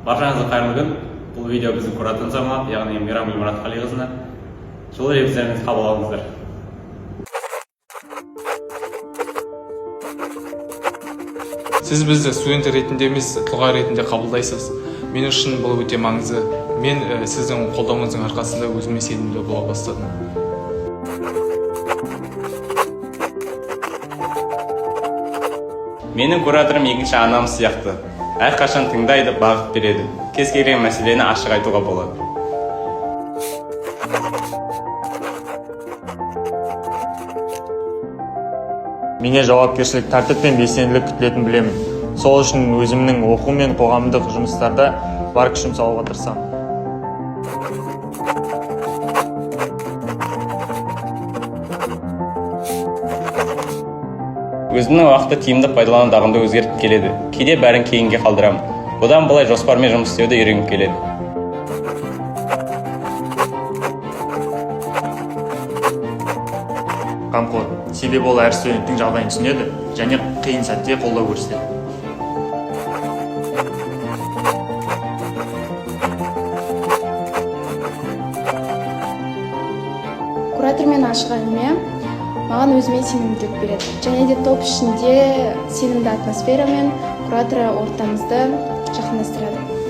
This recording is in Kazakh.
Баршаңызға қайырлы күн! Бұл видео біздің кураторымызға арналады, яғни Мейрамгүл Мұратқалиқызына. Жылы лебіздеріңізді қабыл алыңыздар. Сіз бізді студент ретінде емес, тұлға ретінде қабылдайсыз. Мен үшін бұл өте маңызды. Мен сіздің қолдауыңыздың арқасында өзіме сенімді бола бастадым. Менің кураторым екінші анам сияқты. Әрқашан тыңдайды, бағыт береді. Кез келген мәселені ашық айтуға болады. Менен жауапкершілік, тәртіп пен белсенділік күтілетінін білемін. Сол үшін өзімнің оқу мен қоғамдық жұмыстарда бар күшім салуға тырысамын. Өзімнің уақытты тиімді пайдалану дағымды өзгерткім келеді. Кейде бәрін кейінге қалдырамын. Бұдан былай жоспармен жұмыс істеуді үйренгім келеді. Қамқор, себебі ол әр студенттің жағдайын түсінеді және қиын сәтте қолдау көрсетеді. Куратормен ашық әңгіме маған өзіме сенімділік береді және де топ ішінде сенімді атмосферамен куратор ортамызды жақындастырады.